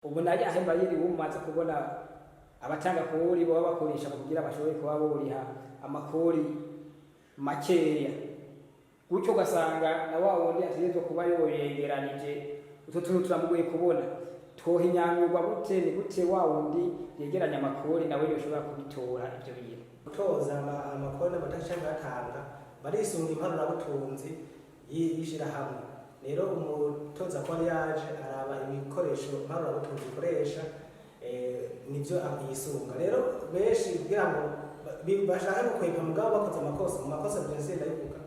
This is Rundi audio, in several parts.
Ubu nayo ahe mayeri umaze kubona abatanga kori baba bakoresha mu kugira bashobore kuba boriha amakori makeya, gutyo ugasanga na wa wundi ategerezwa kuba yoyegeranije utwo tuntu turamugoye kubona, twohinyanyurwa gute? Ni gute wa wundi yegeranya amakori nawe yoshobora kubitora ivyo bintu? Gutoza amakori n'amatagisi canke bayatanga barisunga impanurabutunzi y'ishirahamwe. Rero umutoza ko yaje araba ibikoresho mpanurabutunzi ikoresha, nivyo yisunga. Rero benshi kugira ngo bashake gukwepa, mugabo bakoze amakosa mu makosa byose ndabivuga,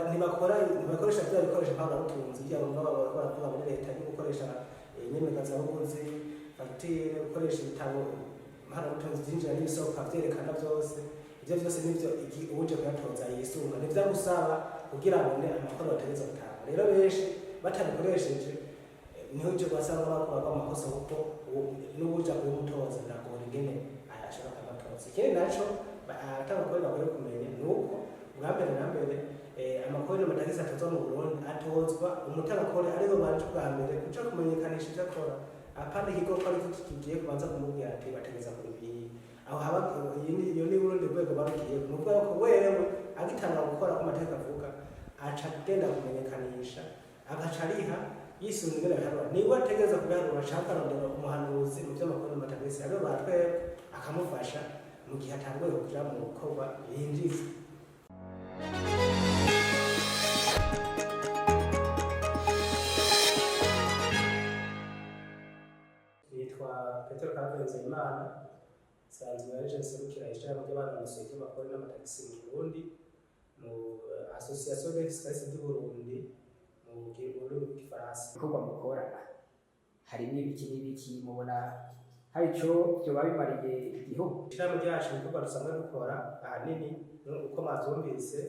ntibakora, ntibakoresha bya bikoresho mpanurabutunzi byabo baba baravuga muri leta yo gukoresha inyemezabuguzi, fagitire, gukoresha ibitabo mpanurabutunzi byinjira n'ibisohoka vyerekana byose. Ivyo byose nivyo uje kuyatoza yisunga, nivyo agusaba kugira abone amakuru bategereza gutanga. Rero benshi batabikoresheje, niho uje basanga bakora amakosa, kuko n'uwuja kubimutoza biragora ingene ashobora kuyabatoza. Ikindi naco abatanga bakwiye kumenya ni uko bwa mbere na mbere, amakori n'amatagisi atozwa mu Burundi atozwa umutangakori ariwe banje bwa mbere kuja kumenyekanisha ivyo akora, apana ikigo ko ariko kigiye kubanza kumubwira ati bategeza kuribiye aho haba. Iyo ni urundi rwego barugiye. Ni ukuvuga ko wewe agitanga gukora ko amategeko avuga, aca agenda kumenyekanisha, agaca ariha yisunga ingene biharura. Niba ategereza kubiharura, aca akarondera umuhanuzi mu vy'amakori n'amatagisi, ariwe batwebwe, akamufasha mu gihe atanguye kuja mu bikorwa yinjiza. Nitwa Petero Claver Nzeyimana, nsanzwe ari nserukira ishirahamwe ry'abanonosoye ivy'amakori n'amatagisi mu Burundi, mu Association des fiscalistes du Burundi mu rurimi rw'igifaransa. Ibikorwa mukora harimo ibiki n'ibiki? Mubona hari ico vyoba bimariye igihugu? Ishirahamwe ryacu, ibikorwa dusanzwe dukora ahanini, uko mwavyumvise,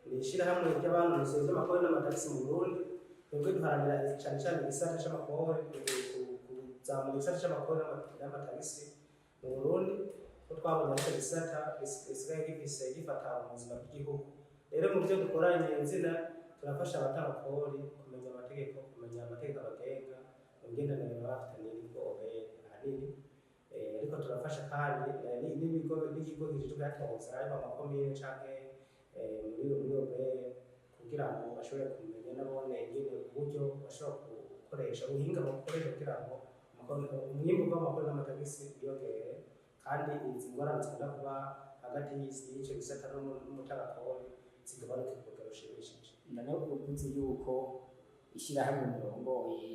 ni ishirahamwe ry'abanonosoye ivy'amakori n'amatagisi mu Burundi. Twebwe duharanira cane cane igisata c'amakori, kuzamura igisata c'amakori n'amatagisi mu Burundi, ko twabonye aricyo gisata gisigaye gifise gifata mu buzima bw'igihugu. Rero mu byo dukora nyezina, turafasha abatanga kori kumenya amategeko, kumenya amategeko abagenga mu migenderanire baba bafitaniye n'ibigo OBR ahanini. Ariko turafasha kandi n'ibigo, n'ikigo kijejwe kuyatoza, yaba amakomine canke muri OBR, kugira ngo bashobore kumenya nabone ingene uburyo bashobora gukoresha, ubuhinga bakoresha kugira ngo umwimbu w'amakori n'amatagisi wiyongere, kandi izi ngorane zikunda kuba hagati y'ico gisata n'umutangakori zigabanuke ku rugero rushimishije. None uvuze yuko ishyirahamwe murongoye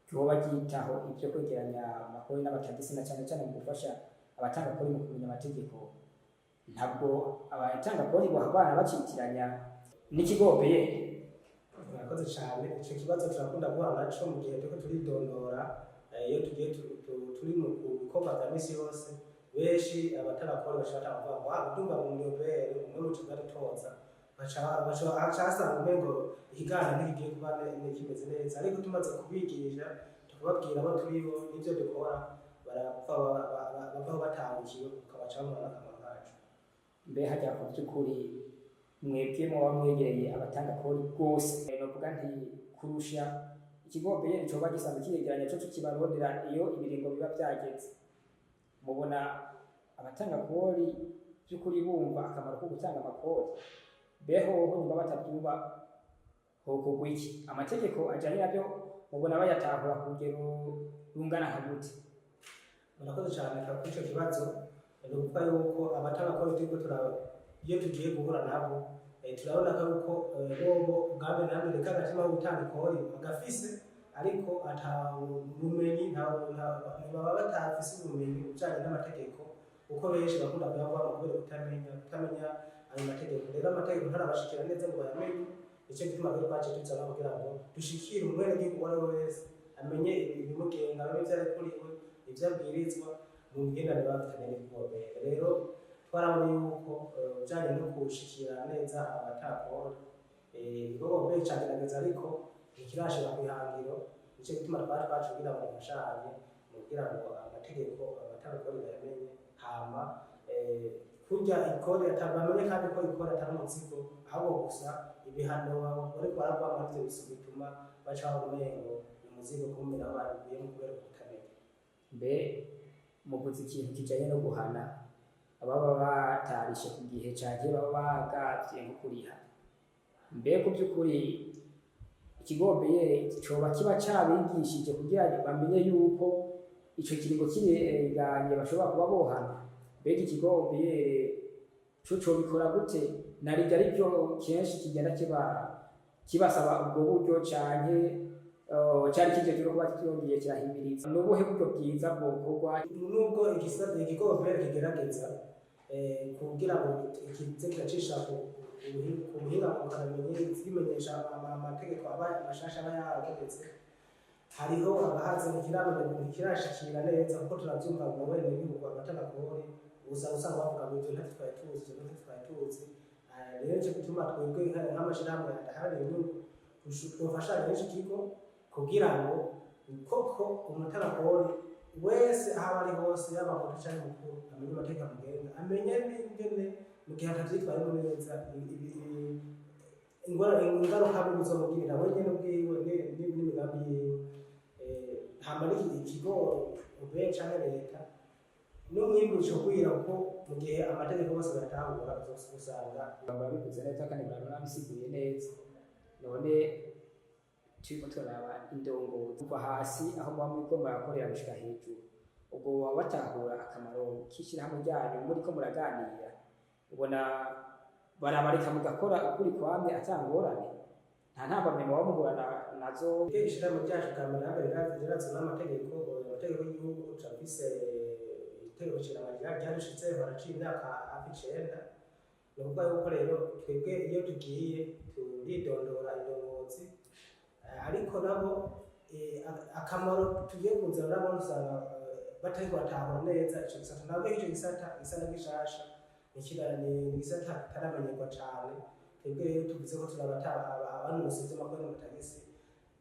ryoba ryitaho ibyo kwegeranya amakori n'amatagisi, na cyane cyane mu gufasha abatanga kori mu kumenya amategeko, ntabwo abatanga kori bohabana bacitiranya n'ikigo OBR? Murakoze cyane. Ico kibazo turakunda guhura naco mu gihe turiko turidondora, iyo tugiye turi mu bikorwa vya misi yose. Benshi abatangakori bashaka kuvuga ngo ah, ndumva mu OBR umwe mu tuza, baca basanga umengo ikiganiro ntikigiye kuba kimeze neza. Ariko tumaze kubigisha, tukababwira abo turibo n'ivyo dukora, barapfa bavaho batahukiwe, ukabaca babona n'akamaro kacu. Mbe hajya ku by'ukuri mwebwe muba mwegereye abatanga kori rwose, novuga nti kurusha ikigo OBR coba gisanzwe kiyegeranya co kibarondera iyo ibiringo biba byageze, mubona abatanga kori by'ukuri bumva akamaro ko gutanga amakori? Beho nyuma batabyumva hokorwa iki? Amategeko ajanye navyo mubona bayatahura ku rugero rungana nka gute? Murakoze cyane kuri icyo kibazo. Ni ukuvuga yuko abatanga turiko iyo tugiye guhura nabo, turabona ko yuko bobo bwa mbere na mbere k'agatima ko gutanga ikori bagafise, ariko ata bumenyi, ntibaba batafise ubumenyi bujanye n'amategeko, kuko benshi bakunda kuyavamo kubera kutamenya ayo mategeko. Rero amategeko ntarabashikira neza ngo bayamenye. Nicyo gituma rero twaciye tuzana kugira ngo dushikire umwenegihugu uwo ari we wese, amenye ibimugenga, amenye ivyo arekuriwe, ivyo abwirizwa mu migenderanire baba bafitaniye n'ibigo OBR. Rero twarabonye yuko ujanye no gushikira neza abatakori, ibigo OBR cagerageza ariko ntikirashika kw'ihangiro. Nico gituma twari twaje kugira ngo dufashanye mu kugira ngo amategeko abatakori bayamenye, hama kurya ikori bamenye kandi ko ikori atari umuzigo, ahubwo gusa ibihano bariko baravamo arivyo bituma baca umengo ni umuzigo kumbe nabo babiguyemo kubera kutamenya. Mbe muvuze ikintu kijanye no guhana ababa batarishe ku gihe canke baba bagavye nko kuriha. Mbe ku vy'ukuri ikigo OBR coba kiba cabigishije kugira bamenye yuko ico kiringo kirenganye bashobora kuba bohana? Mbega ikigo OBR co cobikora gute, narirya arivyo kenshi kigenda kiba kibasaba ubwo buryo, canke cari kijejwe no kuba cyongeye kirahimiriza? Ni ubuhe buryo bwiza bwokorwa? Nubwo igisata ikigo OBR kigerageza kugira ngo kize kiracisha ku buhinga ngurukanabumenyi, kimenyesha amategeko aba mashasha aba yabonetse, hariho abahaze ntikirashikira neza, kuko turavyumva mu benegihugu abatanga kori usanga bavuga ngo ivyo ntavyo twari tuzi, ivyo ntavyo twari tuzi. Rero nico gituma twebwe nk'amashirahamwe adaharanira inyungu twofashanya n'ico kigo kugira ngo koko umutangakori wese aho aba ari hose, yaba muto canke mukuru, amenye amategeko amugenga, amenye n'ingene mu gihe atavyitwayemo neza ingaruka mbi bizomugirira we nyene ubwiwe n'imigambi yiwe. Hama n'iki ikigo OBR canke leta n'umwimbu ucogwira, kuko mu gihe amategeko bose bayatahura usanga Murabikoze neza kandi murabisiguye neza. None turiko turaraba indongozi kuva hasi aho muba muriko murakorera gushika hejuru, ubwo baba batahura akamaro k'ishirahamwe ryanyu muriko muraganira? Ubona barabareka mugakora ukuri kwamye ata ngorane, nta ntambamyi muba muhura nazo? Ishirahamwe ryacu bwa mbere na mbere rirazwi n'amategeko, amategeko y'igihugu. Turafise itegeko nshinga ryadushizeho haraciye imyaka hafi 9. Ni ukuvuga yuko rero twebwe iyo tugiye turidondora indongozi, ariko nabo akamaro tugiye kuzana nabo usanga batariko batahura neza ico gisata. Nabwo ico gisata gisa n'igishasha, ni igisata kitaramenyerwa cane. Twebwe rero tuvuze ko turabata abanonosoye ivy'amakori n'amatagisi,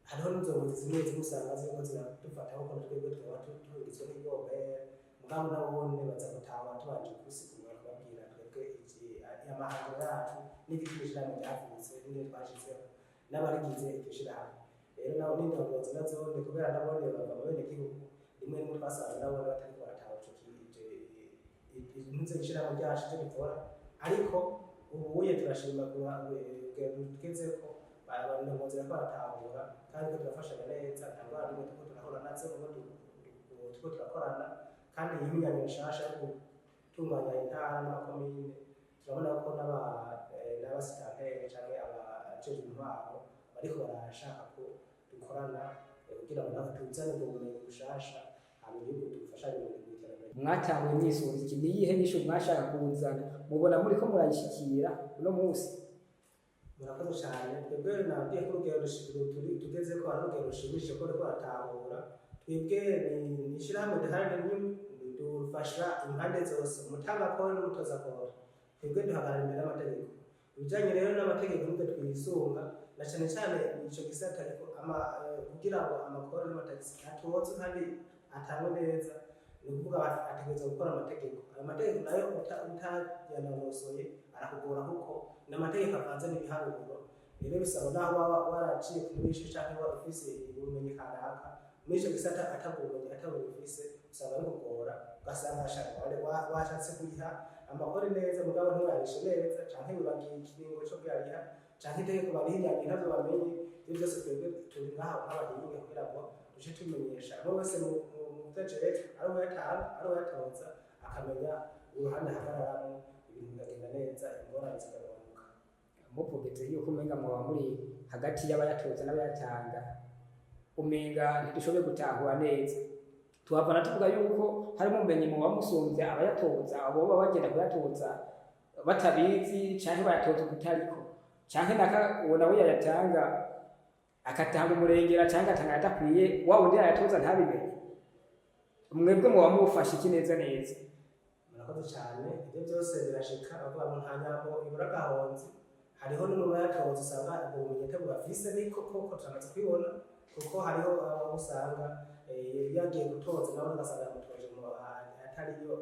hariho n'indongozi zimwe zimwe usanga ziriko ziradufata kuko twebwe twaba tugizwe n'ikigo OBR, mugabo nabone baza gutahura tubanje kubisigura, kubabwira twebwe amahangiro yacu n'igituma ishirahamwe ryavutse n'ingene twashizeho n'abarigize iryo shirahamwe. Rero nabo n'indongozi nazone, kubera nabone bava mu benegihugu, rimwe rimwe twasanze nabone batariko baratahura ico ntuze ishirahamwe ryacu ivyo rikora. Ariko ubuye turashima urugero tugezeko, abandongozi bariko baratahura kandi ko turafashanya neza, nta ngorane n'imwe turiko turahura nazo kuko turiko turakorana. Kandi iyi minyanyo mishasha yo gutunganya intara n'amakomine, turabona ko n'abasitanteri canke abajejwe intwaro bariko barashaka ko dukorana, kugira ngo natwe tuzane ubwo bumenyi bushasha, hama igihugu tugufashanye mu iterambere. Mwatanguye mwisunze iki? Ni iyihe nyishu mwashaka kuzana mubona muriko murayishikira uno munsi? Murakoze cyane. Twebwe nabwiye ko urugero tugeze ko ari urugero rushimishije ko bariko baratahura. Twebwe ni ishirahamwe ridaharanira inyungu, dufasha impande zose, umutangakori n'umutozakori. Twebwe duhagarara imbere y'amategeko. Ibijanye rero n'amategeko nibyo twisunga, na cane cane ico gisata, ariko kugira ngo amakori n'amatagisi atozwe kandi atangwe neza, ni ukuvuga ategerezwa gukora amategeko. Ayo mategeko nayo utayanonosoye arakugora, kuko ni amategeko avanze n'ibiharuro. Rero bisaba naho waba waraciye ku mishi canke waba ufise ubumenyi kanaka muri ico gisata, atabwo bumenyi atabwo bufise, usanga bikugora, ugasanga washatse kuriha amakori neza mugabo ntiwayarishe neza, canke wibagiye ikiringo co kuyariha, canke itegeko barihinyanye ntavyo bamenye. Ivyo byose twebwe turi ngaho nk'abahinga kugira ngo duce tumenyesha umwe wese mu vyo ajejwe, ari uwuyatanga ari uwuyatoza, akamenya uruhande ahagararamwo, ibintu bikagenda neza, ingorane zikagabanuka. Muvugeze yuko umenga mwoba muri hagati y'abayatoza n'abayatanga, umenga ntidushoboye gutahura neza. Tuhavana tuvuga yuko harimo ubumenyi muba musumvye abayatoza, abo baba bagenda kuyatoza batabizi, canke bayatoza ukutariko, canke naka uwo nawe yayatanga akatanga umurengera, canke agatanga ayadakwiye, wa wundi yayatoza ntabimenye. Mwebwe muba mufashe iki neza neza? Murakoze cyane. Ibyo byose birashika, bavuga ngo nta nyambo ibura agahonzi. Hariho n'umubayatoza usanga ubwo bumenyi atabwo bafise, ariko koko turamaze kubibona, kuko hariho abo usanga yagiye gutoza nawe ugasanga yamutoje mu atariyo,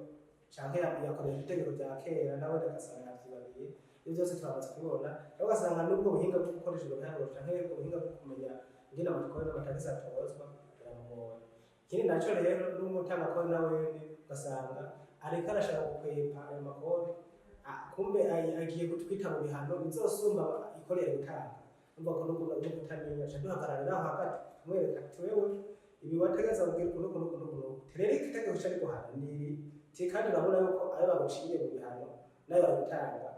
canke yakoresha itegeko rya kera nawe ugasanga yavyibagiye. Ibyo byose turamaze kubibona. Rero ugasanga n'ubwo buhinga bwo gukoresha ubwo biharuro canke ubwo buhinga bwo kumenya Ingene amakori n'amatagisi atozwa biramugora. Ikindi naco rero, n'umutangakori na wene ugasanga ariko arashaka gukwepa ayo makori, kumbe agiye gutwita mu bihano bizosumba ikoreye gutanga. Urumva ko no kutamenya, aca duhagararira aho hagati tumwereka ati: "Wewe ibi wategeza kugira uku n'uku n'uku n'uku n'uku, rero itegeko rica riguhana ni iri." Ti kandi urabona yuko ayo baguciye mu bihano n'ayo bari gutanga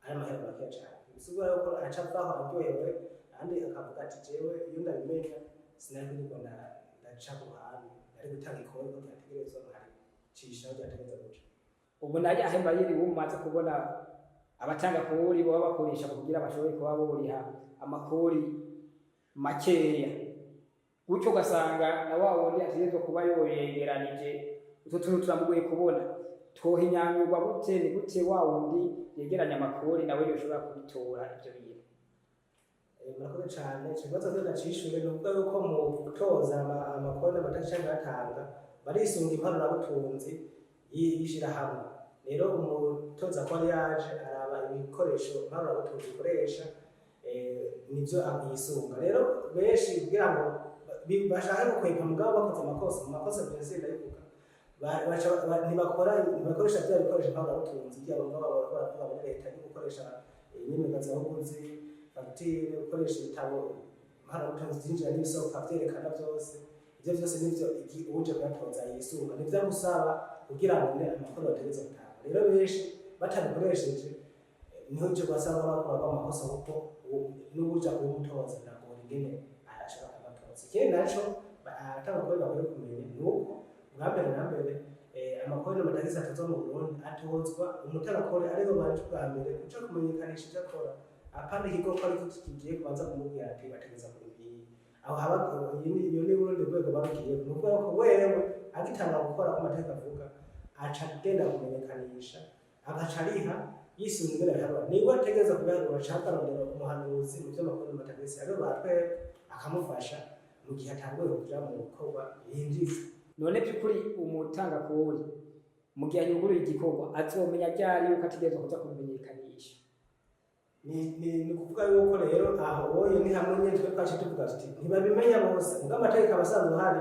ari amahera makeya cane. Bisigura yuko aca avaho aryohewe, kandi akavuga ati: "Jewe iyo ndabimenya sinari kwirirwa ndaca ku ruhande, nari gutanga ikori ko ryategerezwa, nkaricisha aho ryategerezwa guca." Ubu nayo ahe mayeri umaze kubona abatanga kori baba bakoresha mu kugira bashobore kuba boriha amakori makeya, gutyo ugasanga na wa wundi ategerezwa kuba yoyegeranije utwo tuntu turamugoye kubona, twohinyanyurwa gute? Ni gute wa wundi yegeranya amakori nawe yoshobora kubitora ivyo bintu? Murakoze cane. Ico kibazo rero ndacishuye. Ni ukuvuga yuko mu gutoza amakori n'amatagisi canke bayatanga barisunga impanurabutunzi y'ishirahamwe. Rero umutoza ko yaje araba ibikoresho mpanurabutunzi ikoresha, nivyo yisunga. Rero benshi kugira ngo bashake gukwepa, mugabo bakoze amakosa mu makosa vyose ndabivuga, ntibakora, ntibakoresha vya bikoresho mpanurabutunzi byabo baba bariko baravuga muri leta, yo gukoresha inyemezabuguzi, fagitire, gukoresha ibitabo mpanabutunzi vyinjira n'ibisohoka vyerekana vyose. Ivyo vyose nivyo uje kuyatoza yisunga, nivyo agusaba kugira ngo abone amakuru bategerezwa gutanga. Rero benshi batabikoresheje, niho uje ugasanga bakora amakosa, kuko n'uwuja kuwumutoza biragora ingene arashobora kubatoza. Ikindi naco abatanga bakwiye kumenya ni uko bwa mbere na mbere, amakori n'amatagisi atozwa mu Burundi atozwa umuterakori ariwe banje bwa mbere kuja kumenyekanisha ivyo akora, apana ikigo ko ariko kigiye kubanza kumubwira ati bategeza kuribiye aho haba. Iyo ni urundi rwego barugiye. Ni ukuvuga ko wewe agitanga gukora ko amategeko avuga, aca agenda kumenyekanisha, agaca ariha yisunga ingene abiharura. Niba ategereza kubiharura, aca akarondera umuhanuzi mu vy'amakori n'amatagisi ariwe batwebwe, akamufasha mu gihe atanguye kuja mu bikorwa yinjiza. None by'ukuri umutangakori mu gihe yuguruye igikorwa azomenya ryari yuko ategerezwa kuza kubimenyekanisha? Ni ukuvuga yuko rero aho woye ni hamwe nyene twe twaciye tuvuga tuti ntibabimenya bose, ubwo amategeko aba asanzwe ahari,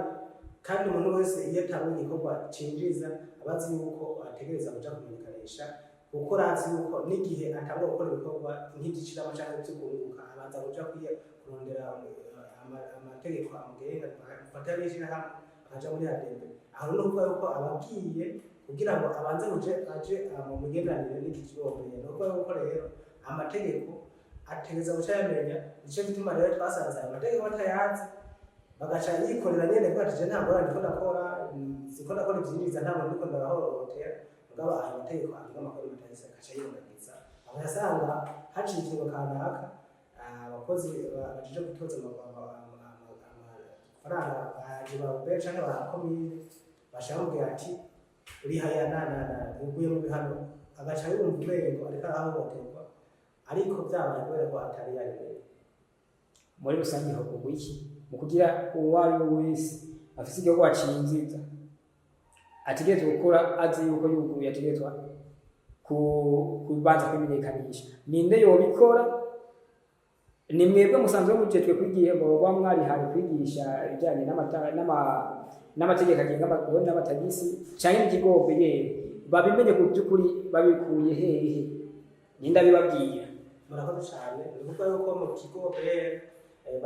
kandi umuntu wese iyo atanguye igikorwa cinjiza aba azi yuko ategereza kuja kumenyekanisha, kuko arazi yuko n'igihe atangura gukora ibikorwa nk'ivy'ishirahamwe canke ivy'ukunguka, abanza kuja kurondera amategeko amugenga, mufata n'ishirahamwe, akaja muri ADB. Aho ni ukuvuga yuko aba agiye kugira ngo abanze kuje aje mu migenderanire n'iki kigo. Ni ukuvuga yuko rero amategeko ategereza guca yamenya. Nico gituma rero twasanze ayo mategeko batayazi, bagaca yikorera nyene kuko ati: "Je nta ngorane, ndiko ndakora, siko ndakora ivyinjiza, nta muntu ndiko ndahohotera." Mugabo ayo mategeko agenga amakori n'amatagisi agaca yirengagiza, agasanga haciye ikiringo kanaka, abakozi bajeje gutoza amafaranga baje ba OBR canke ba komine, bashaka kumubwira ati: "Uriha ya na na na, uguye mu bihano." Agaca yumva umengo ariko arahohoterwa, ariko vyabaye kubera ko atari yabimenye. Muri rusange hokorwa iki mu kugira uwo ari we wese afise igikorwa cinjiza ategerezwa gukora azi yuko yuguruye ategerezwa kubanza kwimenyekanisha? Ninde yobikora? Ni mwebwe musanzwe mujejwe kwigiye muba mwarihaye kwigisha ibijanye n'amategeko agenga amakori n'amatagisi, canke n'ikigo OBR? Babimenye ku by'ukuri babikuye hehe? Ninde abibabwira? Murakoze cyane. Ni ukuvuga yuko mu kigo OBR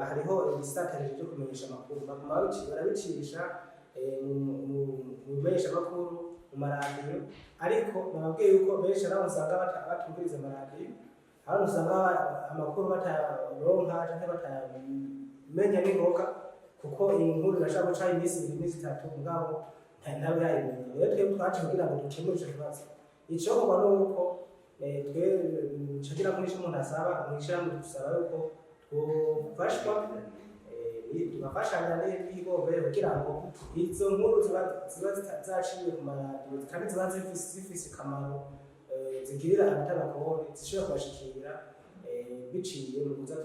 hariho igisata cyo kumenyesha amakuru. Baguma barabicisha mu bimenyeshamakuru, mu maradiyo, ariko nababwiye yuko benshi ari abo usanga batumviriza amaradiyo, hari abo usanga amakuru batayaronka canke batayamenya n'ingoga, kuko inkuru irashobora guca iminsi 2, iminsi 3, mugabo ntabe yayimenya. Rero twebwe twaje kugira ngo dukemure ico kibazo. Icokorwa ni uko twe cagira ko nico umuntu asaba mw'ishirahamwe, dusaba yuko twofashwa, tugafashanya n'ibigo kugira ngo izo nkuru ziba zaciye ku maradiyo kandi ziba zifise akamaro, zigirira abatangakori, zishobora kubashikira biciye mu kuza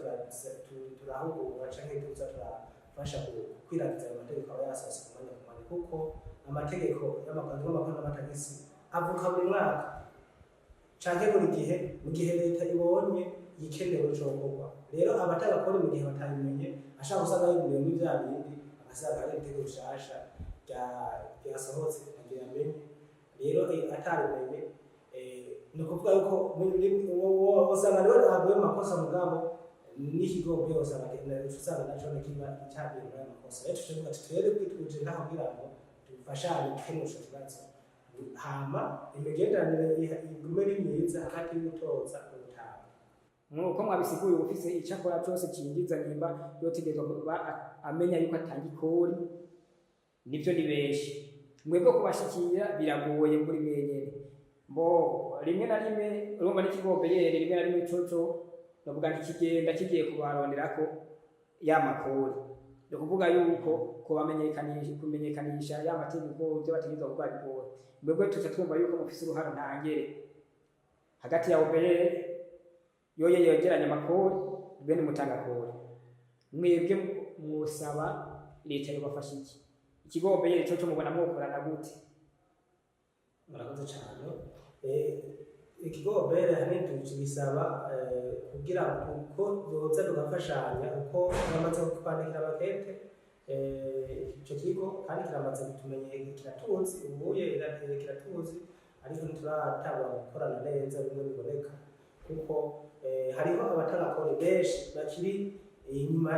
turahugura canke tuza turafasha gukwiragiza ayo mategeko aba yasohotse ku mwanya ku mwanya, kuko amategeko y'amakanzu y'amakuru n'amatagisi avuka buri mwaka canke buri gihe mu gihe leta ibonye. Igikenewe cokorwa rero, abatanga kori mu gihe batabimenye, ashaka usanga yiburiye muri vya bindi, agasanga hari itegeko rishasha ryasohotse agira amenye. Rero atarimenye, ni ukuvuga yuko usanga niwe aguye mu makosa, mugabo n'ikigo byose usanga naco kiba cyaguye muri ayo makosa. Rero tuvuga ati twebwe twituje ngaho kugira ngo dufashanye gukemura ico kibazo, hama imigenderanire igume ari myiza hagati y'ugutoza n'ubutanga. Nk'uko mwabisiguye, ufise icyo akora cyose cinjiza, nimba yotegerezwa kuba amenya yuko atanga ikori. Nivyo, ni benshi mwebwe kubashikira biragoye muri mwenyene. Mbo rimwe na rimwe urumva n'ikigo OBR, rimwe na rimwe coco novuga nti kigenda kigiye kubaronderako ya makori, ni ukuvuga yuko kubamenyekanisha, kumenyekanisha ya mategeko, ivyo bategerezwa gukora bigoye. Mwebwe tuca twumva yuko mufise uruhara ntangere hagati ya OBR yoyo yegeranya amakori bene mutangakori. Mwebwe mwosaba leta yobafasha iki? Ikigo OBR coco mubona mwokorana gute? Murakoze cyane. Ikigo OBR ahanini tubisaba kugira ngo uko yoza tugafashanya, uko bamaze kwandikira makete ico kigo, kandi kiramaze kutumenye, kiratuzi ubuye, kiratuzi, ariko ntituratangura gukorana neza bimwe biboneka, kuko hariho abatangakori benshi bakiri inyuma,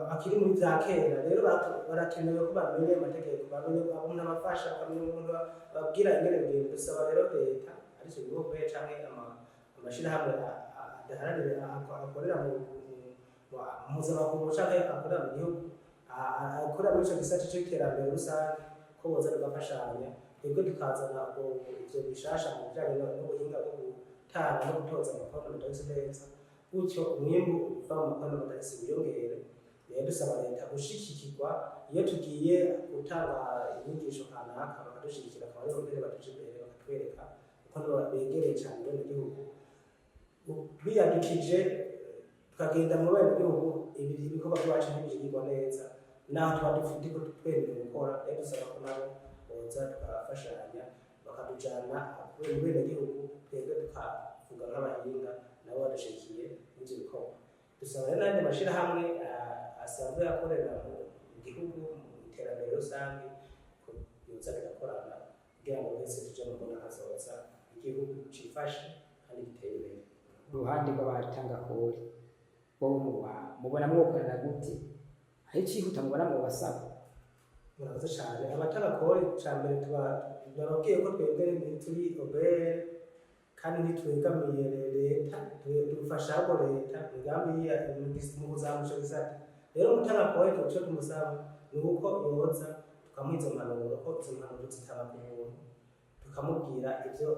bakiri muri vya kera. Rero barakenewe ko bamenye amategeko, bamenye umuntu abafasha, bamenye umuntu babwira ingene bigenda. Dusaba rero leta, arico bigo canke amashirahamwe adaharanira, akorera mu mpuzamakungu canke akorera mu gihugu, akorera muri ico gisata c'iterambere rusange, ko boza tugafashanya, twebwe tukazana ivyo bishasha mu bijanye n'ubuhinga bwo gutanga no gutoza amakori n'amatagisi neza, gutyo umwimbu uva mu makori n'amatagisi wiyongere. Rero dusaba leta gushigikirwa iyo tugiye gutanga inyigisho kanaka, bakadushigikira, akaba aribo mbere batuja imbere, bakatwereka uko begereye cane benegihugu. Biyadukije tukagenda mu benegihugu, ibikorwa byacu ntibishigirwa neza naho tuba dufite ko twemerewe gukora. Rero dusaba ko nabo boza tukafashanya, bakatujana mu benegihugu, twebwe tukavuga nk'abahinga, nabo badushikiye n'ivyo bikorwa. Dusaba rero n'ayandi mashirahamwe asanzwe akorera mu gihugu mu iterambere rusange ko yoza tugakorana, kugira ngo twese tuje mu mbona kazoza igihugu cifashe kandi giteye imbere. Uruhande rw'abatanga kori bo mubona mwokorana gute? Aho icihuta mubona mwobasaba? Murakoze cyane. Abatanga kori, cya mbere tuba bababwiye ko twebwe ntituri OBR kandi ntitwegamiye leta, dufasha ahubwo leta imigambi mu kuzamura ico gisata. Rero umutanga kori icyo tumusaba ni uko yoza tukamuha izo mpanuro, ko izo mpanuro zitaba ku buntu, tukamubwira ibyo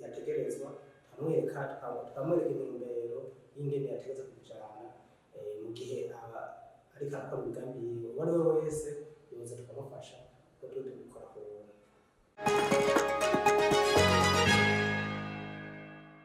yategerezwa, tukamwereka tukamwereka intumbero y'ingene yategerezwa kubijana mu gihe aba ariko arakora imigambi yiwe. Uwo ari we wese yoza tukamufasha, kuko